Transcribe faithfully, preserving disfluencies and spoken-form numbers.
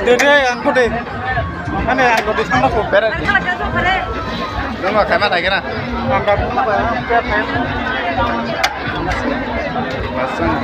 Dede, ang ko de. Ane, ang ko de, sama ko. Pera. Dong, khaima nai kena. Ang ka. Pasang.